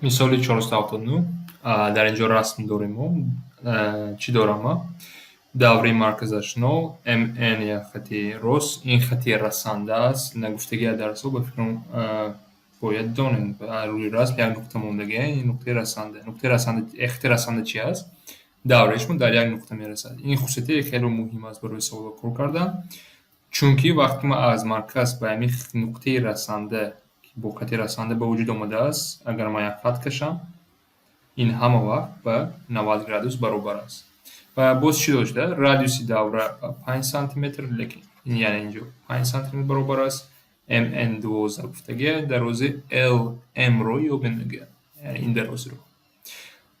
Мисоли 479. Дар ин ҷо расм дорем мо. Чӣ дорам ман? Давраи марказаш 0, МН як хати рост, ин хати расанда аст. Нагуфтагия дарсҳо, ба фикрам, бояд донем. Рӯи расм як нуқта мондагия, ин нуқтаи расанда. Нуқтаи расанда, хати расанда чи аст? Давраи шумо дар як нуқта мерасад. Ин хусусияти хеле муҳим аст барои саволҳо кор кардан, чунки вақте ма аз марказ ба ҳамин нуқтаи расанда, ки бо хати расанда ба вуҷуд омадааст, агар ман як хат кашам, ин ҳама вақт ба 90 градус баробар аст. Ва боз чӣ дошта? Радиуси давра ба 5 сантиметр, лекин яъне инҷо 5 сантиметр баробар аст. МН 12 гуфтагия, дарозии ЛМ-ро ёбем, мегӯяд, яъне ин дарозиро.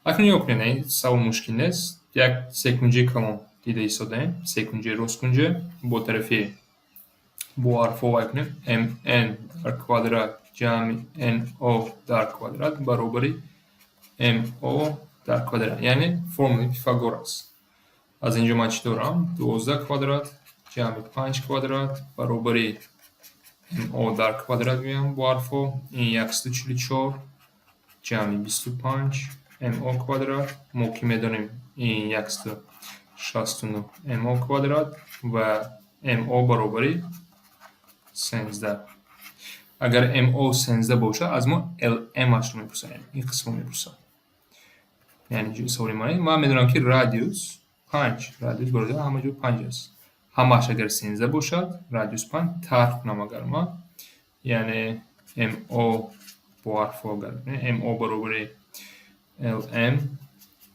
Акнун нигоҳ кунед, ин савол мушкил нест. Як секунҷаи калон дида истодаем, секунҷаи росткунҷа бо тарафи бо ҳарфҳо вай кунем: МН дар квадрат ҷамъи НО дар квадрат баробари МО дар квадрат, яъне формулаи Пифагор аст. Аз ин ҷо ман чӣ дорам? 12 квадрат ҷамъи 5 квадрат баробари МО дар квадрат меоям бо ҳарфҳо, ин 144 ҷамъи 25 МО квадрат, мо ки медонем, ин 169 МО квадрат ва МО баробари 13. Агар МО 13 бошад, аз мо ЛМ-ашро мепурсад, ин қисмро мепурсад. Яъне ҷои саволи ман медонам, ки радиус 5, радиус барои ҳама ҷо 5 аст. Ҳамааш агар 13 бошад, радиус 5 тарҳ кунам агар ман, яъне МО бо ҳарфҳо агар МО баробари ЛМ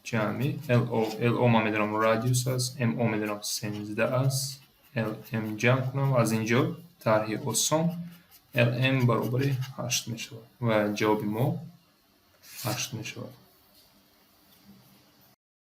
ҷамъи ЛО. ЛО ман медонам, радиус аст, МО медонам, 13 аст, ЛМ ҷамъ кунам, аз ин ҷо тарҳи осон ЛМ баробари 8 мешавад ва ҷавоби мо 8 мешавад.